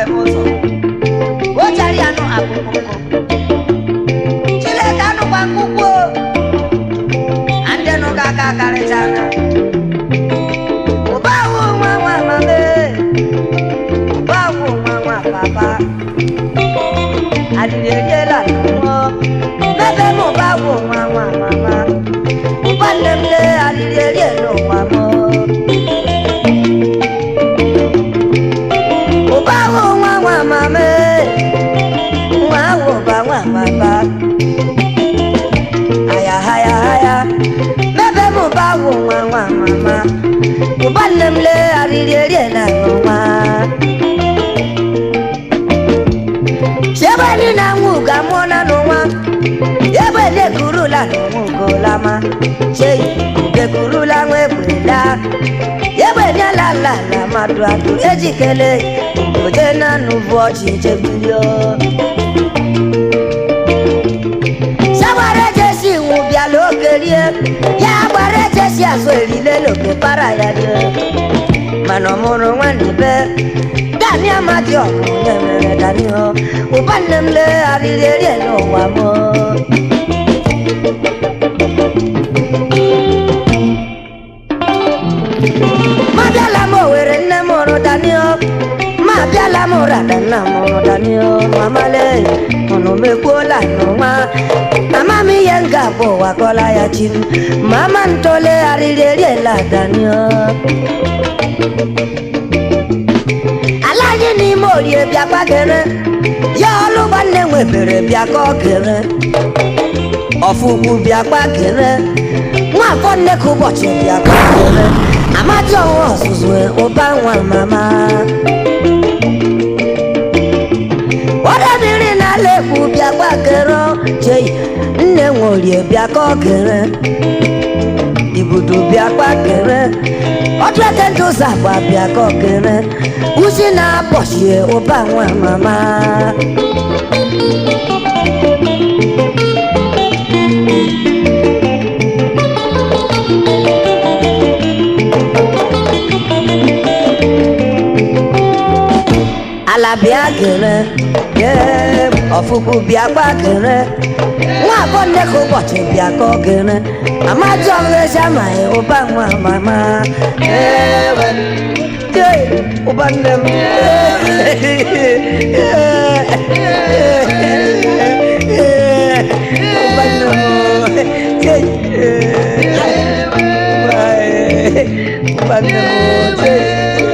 m ụzọ o chara ya nụ akpụkpọ Chineke anụkwa nkwukwu andị nụ ka aka karịchara ụba awụ nwa nwa mama ụba awụ nwa nwa papa adịrị eriela n'ụmụ mebe m ụba awụ nwa nwa mama ụba nne m lee adịrị eriela ụwa m ụba awụ nwa nwa mama nwa awụ ụba nwa papa aya haya haya mebe m ụba awụ nwa nwa mama ụba nne m lee arịrị eriela n'ụwa ebe niile anwụ ga-amụọ na n'ụwa ebe na-ekurula n'ụwa ugolama chei ugekurula nwa egbela egbe nyela la la mmadụ atụ ejikele oje na nụbụ ọchị jebirio sagbara jesi nwụ bịala oge rie ya gbara jesi azụ erile n'oke para ya rie mana ọ mụrụ nwa n'ibe dani amadi ọgụ onye mere dani o ụba nne m lee arịrị erie n'ụwa m ma bịala m owere nne m mụrụ dani o ma bịala m rada nna m mụrụ dani o mama lee ọnụ mekwuola n'ụwa mama m ihe m ga-abụ ụwa kọla ya chi m mama ntole arịrị eriela dani o ala anyị n'ime orie bịakwa kere ya ọlụgba nne nwebere bịakọ kere ọfụgbu bịakwa kere nwafọ nne ka ụbọchị bịakwa kere amadi ọnwa ọzụzụ ụba nwa mama ọdọmiri na-ala ekwu bịakwa kere chei nne nwe orie bịakọ kere ibudu bịakwa kere ọdún ẹ̀kẹ́ ń tó sàgbà bíakọ̀ kẹrẹ usi náà pọ̀ sí ẹ ó bá wọn màmá. Alabịa kẹrẹ ọ̀fùkù bíakpa kẹrẹ nwa abọ nne ka ụbọchị bịakọ kẹrẹ amadi ọmụrụzi amaghị ụba nwa mama ewe ụba nne m ụba nne m ụba nne m.